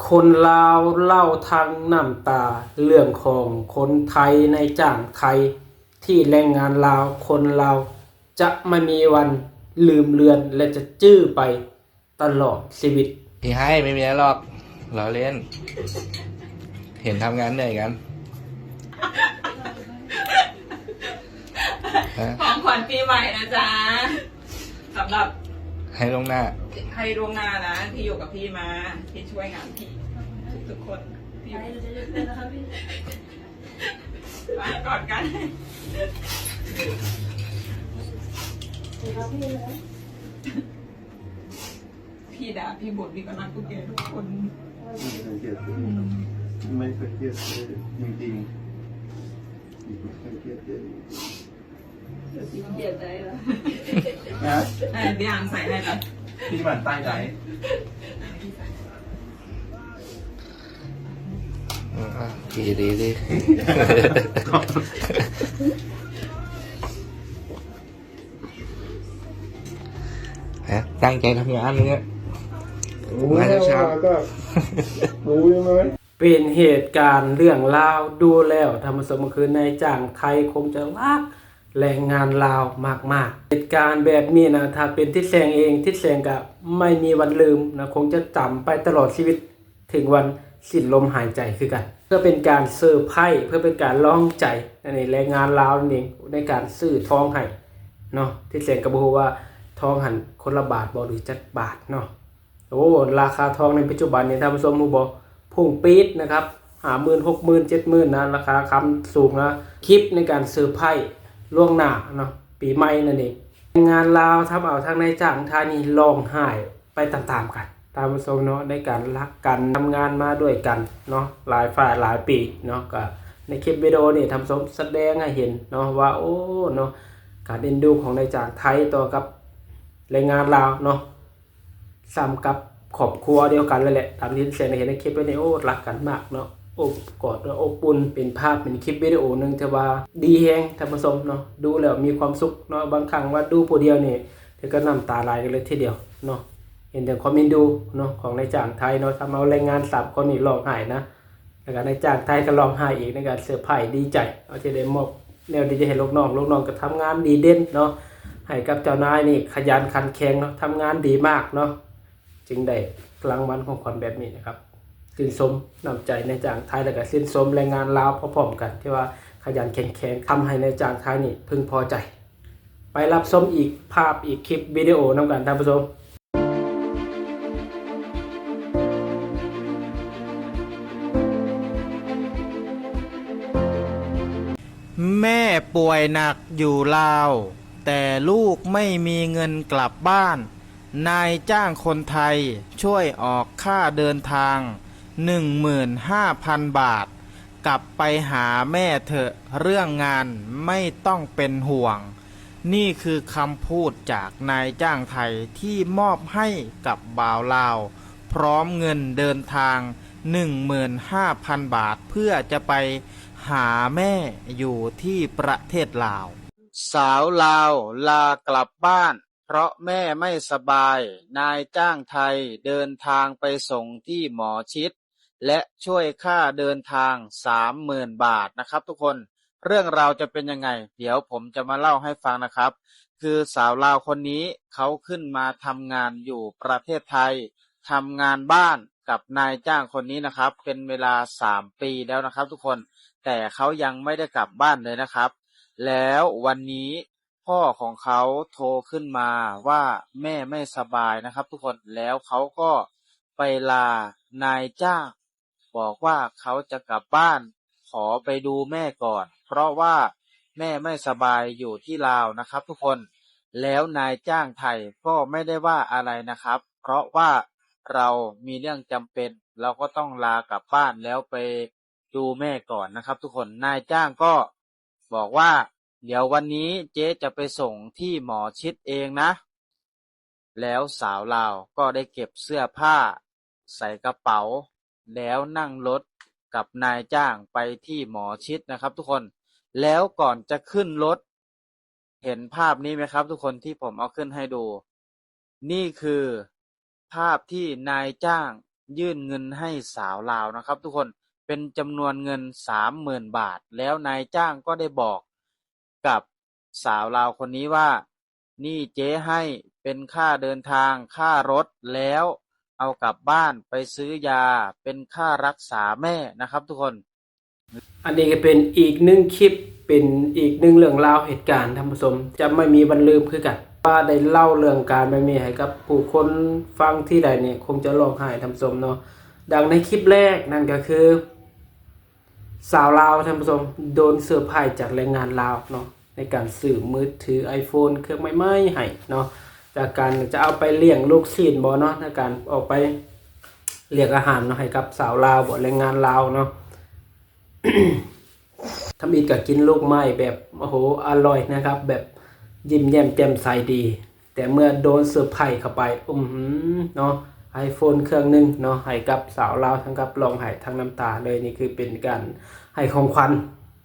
ຄົນລາວເລົ່າທັງນ້ຳຕາ ເລື່ອງຂອງຄົນໄທ ນາຍຈ້າງໄທ ທີ່ແຮງງານລາວ ຄົນລາວຈະບໍ່ມີວັນລືມເລືອນ ແລະ ຈະຈື່ໄປຕະຫຼອດຊີວິດ. พี่ให้ ไม่มีอะไรหรอก ล้อเล่น เห็นทำงานเหนื่อยกัน ฮะ ของขวัญปีใหม่นะจ๊ะ สำหรับ ให้ล่วงหน้า ให้ล่วงหน้านะ ที่อยู่กับพี่มา ที่ช่วยงานพี่ทุกๆคนที่อยู่ ไปกอดกัน พี่ด่า พี่บ่น พี่ก็รักพวกแกทุกคน ไม่เคยเกลียดเลย ไม่เคยเกลียดเลย จริงๆ ไม่เคยเกลียดเลย เดี๋ยวพี่เขียนได้ละ ฮะ เอ้ย พี่อ่านใส่ให้ก่อน พี่หมั่นไส้ใจ อ่า ดี ดี ดี ฮะ ตั้งใจทำงานเนี่ย โอ้ย มาเช้าๆ มาก็รู้ใช่ไหม เป็นเหตุการณ์เรื่องราวดูแล้ว ท่านผู้ชม ก็คือนายจ้างไทยคงจะรักแรงงานลาวมากๆ เหตุการณ์แบบนี้นะ ถ้าเป็นทิดแสงเอง ทิดแสงก็ไม่มีวันลืมนะ คงจะจำไปตลอดชีวิต ถึงวันสิ้นลมหายใจคือกัน เพื่อเป็นการเซอร์ไพรส์ เพื่อเป็นการลองใจ อันนี้แรงงานลาวนั่นเอง ในการซื้อทองให้เนาะ ทิดแสงก็บ่ฮู้ว่าทองหั่นคนละบาทบ่ หรือจักบาทเนาะ โอ้ ราคาทองในปัจจุบันนี้ ท่านผู้ชมฮู้บ่ พุ่งปี๊ดนะครับ ห้าหมื่น หกหมื่น เจ็ดหมื่น นะ ราคาคำสูงนะ คลิปในการเซอร์ไพรส์ล่วงหน้าเนาะ ปีใหม่นั่นเอง แรงงานลาวทำเอาทั้งนายจ้างไทยนี่ร้องไห้ไปตามๆ กัน ท่านผู้ชมเนาะ ในการรักกัน ทำงานมาด้วยกันเนาะ หลายฝ่ายหลายปีเนาะ ก็ในคลิปวิดีโอนี่ ท่านผู้ชม แสดงให้เห็นเนาะ ว่า โอ้ เนาะ การเอ็นดูของนายจ้างไทยต่อกับแรงงานลาวเนาะ ส่ำกับครอบครัวเดียวกันเลยแหละ ตามที่แสงได้เห็นในคลิปไว้นี่ โอ้ รักกันมากเนาะ โอบกอดและอบอุ่น เป็นภาพ เป็นคลิปวิดีโอหนึ่งที่ว่าดีแฮง ท่านผู้ชมเนาะ ดูแล้วมีความสุขเนาะ บางครั้งว่าดูผู้เดียวนี่ เดี๋ยวก็น้ำตาไหลกันเลยทีเดียวเนาะ เห็นถึงความเอ็นดูเนาะ ของนายจ้างไทยเนาะ ทำเอาแรงงานสามคนนี่ร้องไห้นะ แล้วก็นายจ้างไทยก็ร้องไห้อีก ในการเซอร์ไพรส์ดีใจ เอาที่ได้มอบแนวดีๆ ให้ลูกน้อง ลูกน้องก็ทำงานดีเด่นเนาะ ให้กับเจ้านายนี่ขยันขันแข็งเนาะ ทำงานดีมากเนาะ จึงได้รางวัลของขวัญแบบนี้นะครับ ชื่นชมน้ำใจนายจ้างไทย แล้วก็ชื่นชมแรงงานลาวพร้อมๆ กัน ที่ว่าขยันขันแข็ง ทำให้นายจ้างไทยนี่พึงพอใจ ไปรับชมอีกภาพอีกคลิปวิดีโอนำกัน ท่านผู้ชม แม่ป่วยหนักอยู่ลาว แต่ลูกไม่มีเงินกลับบ้าน นายจ้างคนไทยช่วยออกค่าเดินทาง หนึ่งหมื่นห้าพันบาท กลับไปหาแม่เถอะ เรื่องงานไม่ต้องเป็นห่วง นี่คือคำพูดจากนายจ้างไทยที่มอบให้กับบ่าวลาว พร้อมเงินเดินทาง หนึ่งหมื่นห้าพันบาท เพื่อจะไปหาแม่อยู่ที่ประเทศลาว สาวลาวลากลับบ้าน เพราะแม่ไม่สบาย นายจ้างไทยเดินทางไปส่งที่หมอชิต และช่วยค่าเดินทาง สามหมื่นบาทนะครับทุกคน เรื่องราวจะเป็นยังไง เดี๋ยวผมจะมาเล่าให้ฟังนะครับ คือสาวลาวคนนี้เขาขึ้นมาทำงานอยู่ประเทศไทย ทำงานบ้านกับนายจ้างคนนี้นะครับ เป็นเวลาสามปีแล้วนะครับทุกคน แต่เขายังไม่ได้กลับบ้านเลยนะครับ แล้ววันนี้ พ่อของเขาโทรขึ้นมาว่าแม่ไม่สบายนะครับทุกคน แล้วเขาก็ไปลานายจ้าง บอกว่าเขาจะกลับบ้าน ขอไปดูแม่ก่อน เพราะว่าแม่ไม่สบายอยู่ที่ลาวนะครับทุกคน แล้วนายจ้างไทยก็ไม่ได้ว่าอะไรนะครับ เพราะว่าเรามีเรื่องจำเป็น เราก็ต้องลากลับบ้านแล้วไปดูแม่ก่อนนะครับทุกคน นายจ้างก็ บอกว่า เดี๋ยววันนี้เจ๊จะไปส่งที่หมอชิตเองนะ แล้วสาวลาวก็ได้เก็บเสื้อผ้าใส่กระเป๋า แล้วนั่งรถกับนายจ้างไปที่หมอชิตนะครับทุกคน แล้วก่อนจะขึ้นรถ เห็นภาพนี้ไหมครับทุกคน ที่ผมเอาขึ้นให้ดู นี่คือภาพที่นายจ้าง ยื่นเงินให้สาวลาวนะครับทุกคน เป็นจำนวนเงินสามหมื่นบาท แล้วนายจ้างก็ได้บอกกับสาวลาวคนนี้ว่า นี่เจ๊ให้เป็นค่าเดินทาง ค่ารถ แล้วเอากลับบ้านไปซื้อยาเป็นค่ารักษาแม่นะครับทุกคน ອັນນີ້ກໍເປັນອີກໜຶ່ງຄລິບ ເປັນອີກໜຶ່ງເລື່ອງລາວເຫດການ ທ່ານຜູ້ຊົມ ຈະໄມ່ມີວັນລືມຄືກັນ ວ່າໄດ້ເລົ່າເລື່ອງການແບບນີ້ໃຫ້ກັບຜູ້ຄົນຟັງທີໃດນີ້ ຄົງຈະຮ້ອງໄຫ້ ທ່ານຜູ້ຊົມເນາະ. ດັ່ງໃນຄລິບແລກນັ້ນກໍຄື ສາວລາວ ທ່ານຜູ້ຊົມ ໂດນເຊີໄພຈາກແຮງງານລາວເນາະ ໃນການຊື້ມືຖືໄອໂຟນເຄື່ອງໃໝ່ໆໃຫ້ເນາະ ຈາກການຈະເອົາໄປລ້ຽງລູກຊີ້ນບໍເນາະ ໃນການອອກໄປລ້ຽງອາຫານເນາະ ໃຫ້ກັບສາວລາວບໍ ແຮງງານລາວເນາະ. ທຳອິດກໍກິນລູກໄມ້ແບບ ໂອ້ໂຫ ອະລ່ອຍນະຄັບ ແບບຍິ້ມແຍ້ມແຈ່ມໃສດີ ແຕ່ເມື່ອໂດນເຊີໄພເຂົ້າໄປ ອືມ ເນາະ ໄອໂຟນເຄື່ອງໜຶ່ງເນາະ ໃຫ້ກັບສາວລາວ ເຖິງກັບຮ້ອງໄຫ້ທັງນ້ຳຕາເລີຍ. ນີ້ຄືເປັນການໃຫ້ຂອງຂວັນ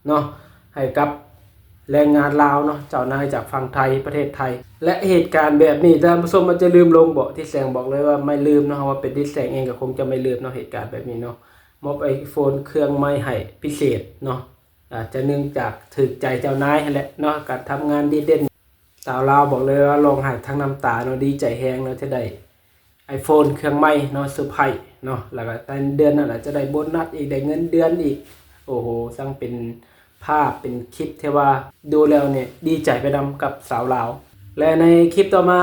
ເນາະ ໃຫ້ກັບແຮງງານລາວເນາະ ເຈົ້ານາຍຈາກຝັ່ງໄທ ປະເທດໄທ. ແລະ ເຫດການແບບນີ້ ທ່ານຜູ້ຊົມອາດຈະລືມລົງບໍ? ທິດແສງບອກເລີຍວ່າໄມ່ລືມເນາະ ເພາະວ່າເປັນທິດແສງເອງກໍຄົງຈະໄມ່ລືມເນາະ ເຫດການແບບນີ້ເນາະ. ມອບໄອໂຟນເຄື່ອງໃໝ່ໃຫ້ພິເສດເນາະ ອາດຈະເນື່ອງຈາກຖືກໃຈເຈົ້ານາຍຫັ້ນແຫຼະເນາະ ການທຳງານດີເດັ່ນ. ສາວລາວບອກເລີຍວ່າຮ້ອງໄຫ້ທັງນ້ຳຕາເນາະ ດີໃຈແຮງເນາະ ທີ່ໄດ້ໄອໂຟນເຄື່ອງໃໝ່ເນາະ ເຊີໄພເນາະ ແລ້ວກໍໃນເດືອນນັ້ນອາດຈະໄດ້ໂບນັດອີກ ໄດ້ເງິນເດືອນອີກ. ໂອ້ໂຫ ຊ່າງເປັນພາບເປັນຄລິບທີ່ວ່າດູແລ້ວນີ້ດີໃຈໄປນຳກັບສາວລາວ. ແລະ ໃນຄລິບຕໍ່ມາ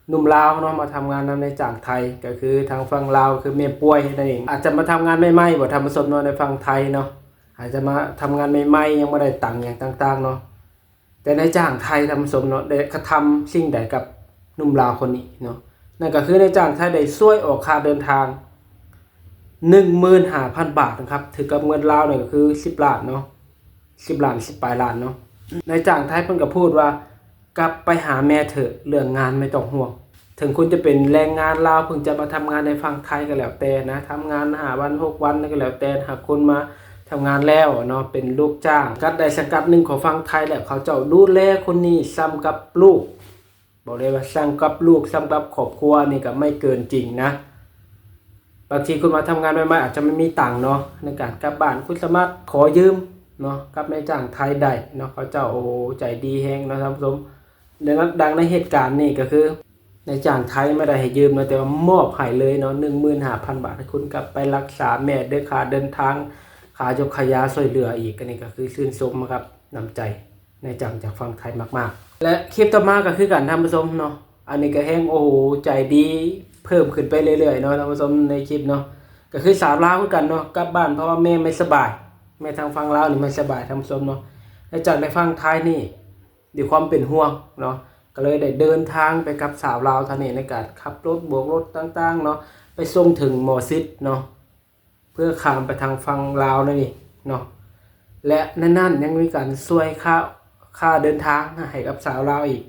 ໜຸ່ມລາວເນາະ ມາທຳງານນຳນາຍຈ້າງໄທ ກໍຄືທາງຝັ່ງລາວ ຄືແມ່ປ່ວຍນັ້ນເອງ ອາດຈະມາທຳງານໃໝ່ໆບໍ ທ່ານຜູ້ຊົມເນາະ ໃນຝັ່ງໄທເນາະ ອາດຈະມາທຳງານໃໝ່ໆ ຍັງບໍ່ໄດ້ຕັງຫຍັງຕ່າງໆເນາະ. ແຕ່ນາຍຈ້າງໄທ ທ່ານຜູ້ຊົມເນາະ ໄດ້ກະທຳສິ່ງໃດກັບໜຸ່ມລາວຄົນນີ້ເນາະ? ນັ້ນກໍຄືນາຍຈ້າງໄທໄດ້ຊ່ວຍອອກຄ່າເດີນທາງໜຶ່ງໝື່ນຫ້າພັນບາດນະຄັບ ຖືກກັບເງິນລາວນີ້ກໍຄືສິບລ້ານເນາະ ສິບລ້ານ ສິບປາຍລ້ານເນາະ. ນາຍຈ້າງໄທເພິ່ນກໍພູດວ່າ ກັບໄປຫາແມ່ເຖາະ ເລື່ອງງານໄມ່ຕ້ອງຫ່ວງ. ເຖິງຄຸນຈະເປັນແຮງງານລາວ ເພິ່ງຈະມາທຳງານໃນຝັ່ງໄທກໍແລ້ວແຕ່ນະ ທຳງານຫ້າວັນ ຫົກວັນກໍແລ້ວແຕ່ ຫາກຄຸນມາທຳງານແລ້ວເນາະ ເປັນລູກຈ້າງ ກັດໃດສັງກັດໜຶ່ງຂອງຝັ່ງໄທແລ້ວ ເຂົາເຈົ້າດູແລຄົນນີ້ສ່ຳກັບລູກ. ບອກໄດ້ວ່າສ່ຳກັບລູກ ສ່ຳກັບຄອບຄົວນີ້ກໍໄມ່ເກີນຈິງນະ. ບາງທີຄຸນມາທຳງານໃໝ່ໆ ອາດຈະບໍ່ມີຕັງເນາະ ໃນການກັບບ້ານ ຄຸນສາມາດຂໍຢືມເນາະ ກັບນາຍຈ້າງໄທໄດ້ເນາະ. ເຂົາເຈົ້າ ໂອ້ໂຫ ໃຈດີແຮງເນາະທ່ານຜູ້ຊົມ. ດັ່ງນັ້ນ ດັ່ງໃນເຫດການນີ້ກໍຄື ນາຍຈ້າງໄທບໍ່ໄດ້ໃຫ້ຢືມເນາະ ແຕ່ວ່າມອບໃຫ້ເລີຍເນາະ ໜຶ່ງໝື່ນຫ້າພັນບາດ ໃຫ້ຄຸນກັບໄປລັກສາແມ່ເດີ ຄ່າເດີນທາງ ຄ່າຢົກຄ່າຢາ ຊ່ວຍເຫຼືອອີກ. ອັນນີ້ກໍຄືຊື່ນຊົມນະຄັບ ນ້ຳໃຈ ນາຍຈ້າງຈາກຝັ່ງໄທມາກໆ. ແລະ ຄລິບຕໍ່ມາກໍຄືກັນທ່ານຜູ້ຊົມເນາະ ອັນນີ້ກໍແຮງ ໂອ້ໂຫ ໃຈດີເພີ່ມຂຶ້ນໄປເລື້ອຍໆເນາະທ່ານຜູ້ຊົມ ໃນຄລິບເນາະ ກໍຄືສາວລາວຄືກັນເນາະ ກັບບ້ານເພາະວ່າແມ່ໄມ່ສະບາຍ ແມ່ທາງຝັ່ງລາວນີ້ໄມ່ສະບາຍທ່ານຜູ້ຊົມເນາະ. ແລະ ຈາກໃນຝັ່ງໄທນີ້ ດ້ວຍຄວາມເປັນຫ່ວງເນາະ ກໍເລີຍໄດ້ເດີນທາງໄປກັບສາວລາວທ່ານນີ້ ໃນການຂັບລົດ ໂບກລົດຕ່າງໆເນາະ ໄປສົ່ງເຖິງໝໍຊິດເນາະ ເພື່ອຂ້າມໄປທາງຝັ່ງລາວນັ້ນນີ້ເນາະ. ແລະ ໃນນັ້ນຍັງມີການຊ່ວຍຄ່າ ຄ່າເດີນທາງໃຫ້ກັບສາວລາວອີກ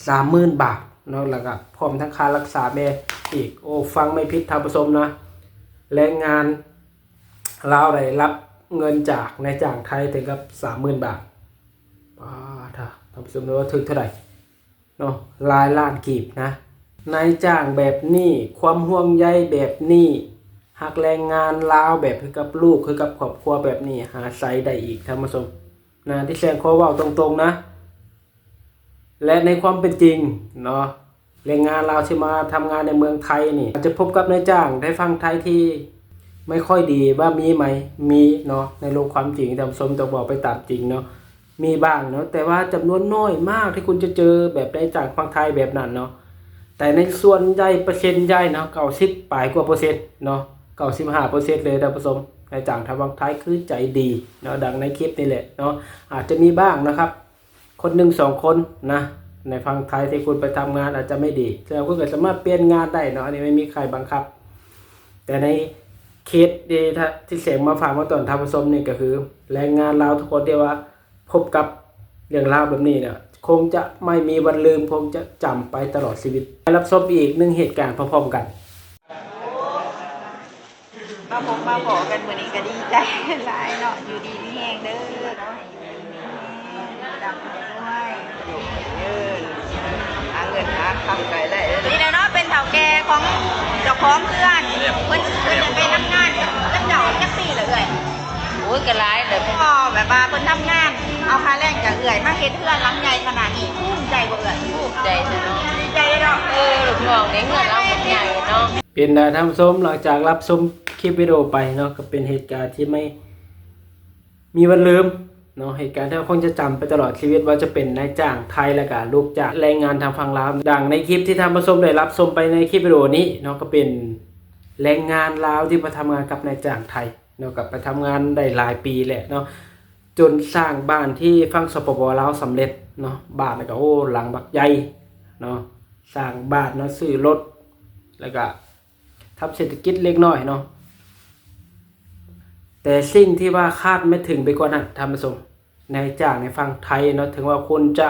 ສາມໝື່ນບາດເນາະ ແລ້ວກໍພ້ອມທັງຄ່າລັກສາແມ່ອີກ. ໂອ້ ຟັງໄມ່ຜິດທ່ານຜູ້ຊົມນະ ແຮງງານລາວໄດ້ຮັບເງິນຈາກນາຍຈ້າງໄທເຖິງກັບສາມໝື່ນບາດ. ປາດ ທ່ານຜູ້ຊົມ ວ່າຖືກເທົ່າໃດເນາະ ຫຼາຍລ້ານກີບນະ. ນາຍຈ້າງແບບນີ້ ຄວາມຫ່ວງໃຍແບບນີ້ ຮັກແຮງງານລາວແບບຄືກັບລູກ ຄືກັບຄອບຄົວແບບນີ້ ຫາໃສໄດ້ອີກທ່ານຜູ້ຊົມນະ. ທີ່ແສງຂໍເວົ້າຕົງໆນະ ແລະ ໃນຄວາມເປັນຈິງເນາະ ແຮງງານລາວທີ່ມາທຳງານໃນເມືອງໄທນີ້ ອາດຈະພົບກັບນາຍຈ້າງໃນຝັ່ງໄທທີ່ໄມ່ຄ່ອຍດີ ວ່າມີໄໝ? ມີເນາະ ໃນໂລກຄວາມຈິງ ທ່ານຜູ້ຊົມ ຕ້ອງເວົ້າໄປຕາມຈິງເນາະ ມີບ້າງເນາະ ແຕ່ວ່າຈຳນວນນ້ອຍມາກທີ່ຄຸນຈະເຈີແບບນາຍຈ້າງຝັ່ງໄທແບບນັ້ນເນາະ. ແຕ່ໃນສ່ວນໃຫຍ່ ເປີເຊັນໃຫຍ່ເນາະ ເກົ້າສິບປາຍກວ່າເປີເຊັນເນາະ ເກົ້າສິບຫ້າເປີເຊັນເລີຍທ່ານຜູ້ຊົມ ນາຍຈ້າງທາງຝັ່ງໄທຄືໃຈດີເນາະ ດັ່ງໃນຄລິບນີ້ແຫຼະເນາະ. ອາດຈະມີບ້າງນະຄັບ ຄົນໜຶ່ງສອງຄົນນະ ໃນຝັ່ງໄທທີ່ຄຸນໄປທຳງານອາດຈະໄມ່ດີ ແຕ່ວ່າຄຸນກໍສາມາດປ່ຽນງານໄດ້ເນາະ ອັນນີ້ໄມ່ມີໃຄບັງຄັບ. ແຕ່ໃນເຄສທີ່ ທີ່ແສງມາຝາກມາຕອນທ່ານຜູ້ຊົມນີ້ ກໍຄືແຮງງານລາວທຸກຄົນທີ່ວ່າພົບກັບເລື່ອງລາວແບບນີ້ນະ ຄົງຈະໄມ່ມີວັນລືມ ຄົງຈະຈຳໄປຕະຫຼອດຊີວິດ. ໄປຮັບຊົມອີກໜຶ່ງເຫດການພ້ອມໆກັນ. ມາພົບມາພໍ້ກັນມື້ນີ້ກໍດີໃຈຫຼາຍເນາະ ຢູ່ດີມີແຮງເດີເນາະ ໃຫ້ຢູ່ດີມີແຮງ ຮ່ຳໃຫ້ລວຍ ຫາເງິນຫາຄຳໄດ້ເດີ. ນີ້ແຫຼະເນາະ ເປັນເຖົ້າແກ່ຂອງດ ຂອງເພື່ອນ ເພິ່ນ ເພິ່ນຈະໄປທຳງານກັບເຈົ້າຈັກປີລະເອື້ອຍ? ໂອ້ຍ ກໍຫຼາຍແລ້ວ ກໍແບບວ່າເພິ່ນທຳງານເອົາຄ່າແຮງຈາກເອື້ອຍມາເຮັດເຮືອນຫຼັງໃຫຍ່ຂະໜາດນີ້ ພູມໃຈບໍ່ເອື້ອຍ? ພູມໃຈແທ້ເນາະ ດີໃຈເນາະ ເອີ ລູກນ້ອງໄດ້ເຮືອນຫຼັງບັກໃຫຍ່ເນາະ. ເປັນໃດທ່ານຜູ້ຊົມ ຫຼັງຈາກຮັບຊົມຄລິບວິດີໂອໄປເນາະ ກໍເປັນເຫດການທີ່ໄມ່ ມີວັນລືມເນາະ ເຫດການທີ່ເຮົາຄົງຈະຈຳໄປຕະຫຼອດຊີວິດ ວ່າຈະເປັນນາຍຈ້າງໄທ ແລະກະລູກຈ້າງແລງງານທາງຝັ່ງລາວ. ດັ່ງໃນຄລິບທີ່ທ່ານຜູ້ຊົມໄດ້ຮັບຊົມໄປໃນຄລິບວິດີໂອນີ້ເນາະ ກໍເປັນແລງງານລາວທີ່ໄປທຳງານກັບນາຍຈ້າງໄທເນາະ ກໍໄປທຳງານໄດ້ຫຼາຍປີແລ້ວເນາະ ຈົນສ້າງບ້ານທີ່ຝັ່ງ ສປປ ລາວ ສຳເລັດເນາະ. ບ້ານກໍ ໂອ້ ຫຼັງບັກໃຫຍ່ເນາະ ສ້າງບ້ານເນາະ ຊື້ລົດ ແລ້ວກະ ທຳເສດຖະກິດເລັກນ້ອຍເນາະ. ແຕ່ສິ່ງທີ່ວ່າຄາດໄມ່ເຖິງໄປກວ່ານັ້ນທ່ານຜູ້ຊົມ ນາຍຈ້າງໃນຝັ່ງໄທເນາະ ເຖິງວ່າຄຸນຈະ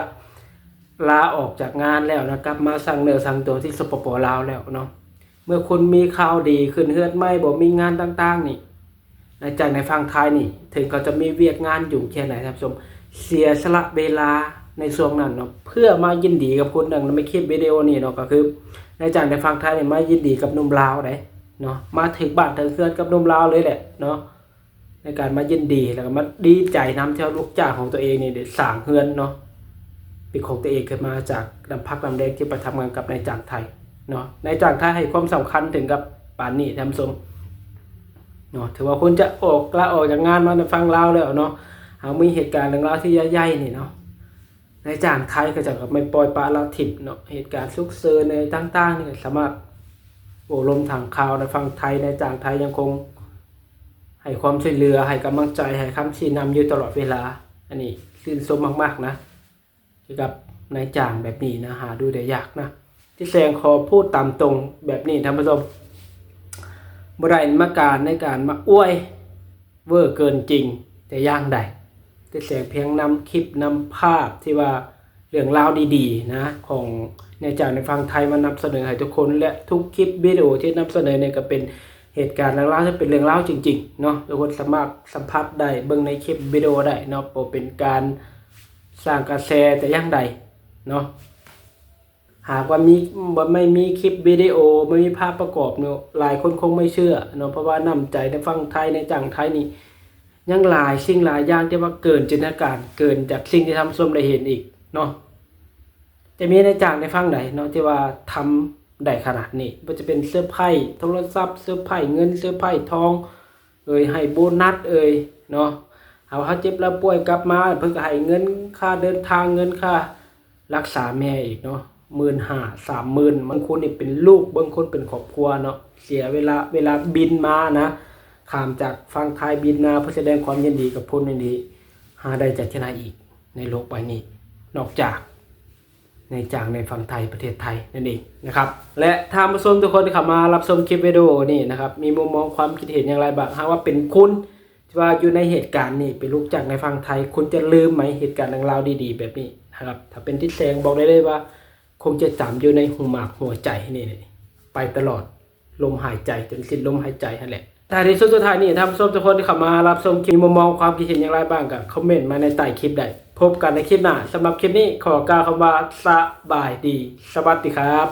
ລາອອກຈາກງານແລ້ວນະ ກັບມາສ້າງເນື້ອສ້າງຕົວທີ່ ສປປ ລາວ ແລ້ວເນາະ ເມື່ອຄຸນມີຂ່າວດີ ຂຶ້ນເຮືອນໃໝ່ ບໍ່ມີງານຕ່າງໆນີ້ ນາຍຈ້າງໃນຝັ່ງໄທນີ້ ເຖິງເຂົາຈະມີວຽກງານຫຍຸ້ງແຄ່ໃດທ່ານຜູ້ຊົມ ເສຍສະຫຼະເວລາໃນຊ່ວງນັ້ນເນາະ ເພື່ອມາຍິນດີກັບຄຸນ. ດັ່ງໃນຄລິບວິດີໂອນີ້ເນາະ ກໍຄືນາຍຈ້າງໃນຝັ່ງໄທນີ້ມາຍິນດີກັບໜຸ່ມລາວໃດເນາະ ມາຖືກບ້ານຖືກເຮືອນກັບໜຸ່ມລາວເລີຍແຫຼະເນາະ ໃນການມາຍິນດີ ແລ້ວກໍມາດີໃຈນຳທີ່ວ່າລູກຈ້າງຂອງຕົວເອງນີ້ໄດ້ສ້າງເຮືອນເນາະ ເປັນຂອງຕົວເອງຂຶ້ນມາ ຈາກນ້ຳພັກນ້ຳແຮງທີ່ໄປທຳງານກັບນາຍຈ້າງໄທເນາະ. ນາຍຈ້າງໄທໃຫ້ຄວາມສຳຄັນເຖິງກັບປານນີ້ທ່ານຜູ້ຊົມເນາະ ເຖິງວ່າຄົນຈະອອກ ລາອອກຈາກງານມາໃນຝັ່ງລາວແລ້ວເນາະ ຫາກມີເຫດການເລື່ອງລາວທີ່ໃຫຍ່ໆນີ້ເນາະ ນາຍຈ້າງໄທເຂົາເຈົ້າກໍບໍ່ປ່ອຍປະລະຖິ້ມເນາະ ເຫດການສຸກເສີນໃນຕ່າງໆນີ້ ສາມາດໂອ້ລົມຖາມຂ່າວໃນຝັ່ງໄທ. ນາຍຈ້າງໄທຍັງຄົງໃຫ້ຄວາມຊ່ວຍເຫຼືອ ໃຫ້ກຳລັງໃຈ ໃຫ້ຄຳຊີ້ນຳຢູ່ຕະຫຼອດເວລາ. ອັນນີ້ຊື່ນຊົມມາກໆນະ ກ່ຽວກັບນາຍຈ້າງແບບນີ້ນະ ຫາດູໄດ້ຍາກນະ. ທີ່ແສງຂໍພູດຕາມຕົງແບບນີ້ທ່ານຜູ້ຊົມ ບໍ່ໄດ້ມາການໃນການມາອວຍເວີເກີນຈິງແຕ່ຢ່າງໃດ. ທີ່ແສງພຽງນຳຄລິບ ນຳພາບທີ່ວ່າເລື່ອງລາວດີໆນະ ຂອງນາຍຈ້າງໃນຝັ່ງໄທມານຳສະເໜີໃຫ້ທຸກຄົນ ແລະ ທຸກຄລິບວິດີໂອທີ່ນຳສະເໜີນີ້ກໍເປັນເຫດການເລື່ອງລາວທີ່ເປັນເລື່ອງລາວຈິງໆເນາະ ທຸກຄົນສາມາດສຳຜັດໄດ້ ເບິ່ງໃນຄລິບວິດີໂອໄດ້ເນາະ ບໍ່ເປັນການ ສ້າງກະແສແຕ່ຢ່າງໃດເນາະ. ຫາກວ່າມີ ບໍ່ ໄມ່ມີຄລິບວິດີໂອ ບໍ່ມີພາບປະກອບເນາະ ຫຼາຍຄົນຄົງໄມ່ເຊື່ອເນາະ ເພາະວ່ານ້ຳໃຈໃນຝັ່ງໄທ ໃນຈັ່ງໄທນີ້ ຍັງຫຼາຍສິ່ງຫຼາຍຢ່າງທີ່ວ່າເກີນຈິນຕະນາການ ເກີນຈາກສິ່ງທີ່ທ່ານຜູ້ຊົມໄດ້ເຫັນອີກເນາະ. ຈະມີນາຍຈ້າງໃນຝັ່ງໃດເນາະ ທີ່ວ່າທຳໄດ້ຂະໜາດນີ້ ບໍ່ວ່າຈະເປັນເຊີໄພໂທລະສັບ ເຊີໄພເງິນ ເຊີໄພທອງ ເອີຍ ໃຫ້ໂບນັດເອີຍເນາະ. ເຮົາ ເຮົາເຈັບລາປ່ວຍກັບມາ ເພິ່ນກໍໃຫ້ເງິນຄ່າເດີນທາງ ເງິນຄ່າລັກສາແມ່ອີກເນາະ ໝື່ນຫ້າ ສາມໝື່ນ. ບາງຄົນນີ້ເປັນລູກ ບາງຄົນເປັນຄອບຄົວເນາະ ເສຍເວລາ ເວລາບິນມານະ ຂ້າມຈາກຝັ່ງໄທບິນມາ ເພື່ອສະແດງຄວາມຍິນດີກັບຄົນນີ້ ຫາໄດ້ຈາກທີ່ໃດອີກໃນໂລກໃບນີ້ ນອກຈາກ ນາຍຈ້າງໃນຝັ່ງໄທ ປະເທດໄທນັ້ນເອງນະຄັບ. ແລະ ທ່ານຜູ້ຊົມທຸກຄົນທີ່ເຂົ້າມາຮັບຊົມຄລິບວິດີໂອນີ້ນະຄັບ ມີມຸມມອງຄວາມຄິດເຫັນຢ່າງໃດບ້າງ? ຫາກວ່າເປັນຄຸນທີ່ວ່າຢູ່ໃນເຫດການນີ້ ເປັນລູກຈ້າງໃນຝັ່ງໄທ ຄຸນຈະລືມໄໝເຫດການເລື່ອງລາວດີໆແບບນີ້ນະຄັບ? ຖ້າເປັນຕິດແສງບອກໄດ້ເລີຍວ່າ ຄົງຈະຈຳຢູ່ໃນຫູໝາກຫົວໃຈນີ້ໄປຕະຫຼອດ ລົມຫາຍໃຈ ຈົນສິ້ນລົມຫາຍໃຈຫັ້ນແຫຼະ. ທ້າຍທີ່ສຸດ ສຸດທ້າຍນີ້ ທ່ານຜູ້ຊົມທຸກຄົນທີ່ເຂົ້າມາຮັບຊົມຄລິບ ມີມຸມມອງຄວາມຄິດເຫັນຢ່າງໃດບ້າງ ກໍຄອມເມັນມາໃນໃຕ້ຄລິບໄດ້. ພົບກັນໃນຄລິບໜ້າ. ສຳລັບຄລິບນີ້ ຂໍກ່າວຄຳວ່າ ສະບາຍດີ ສະຫວັດດີຄັບ.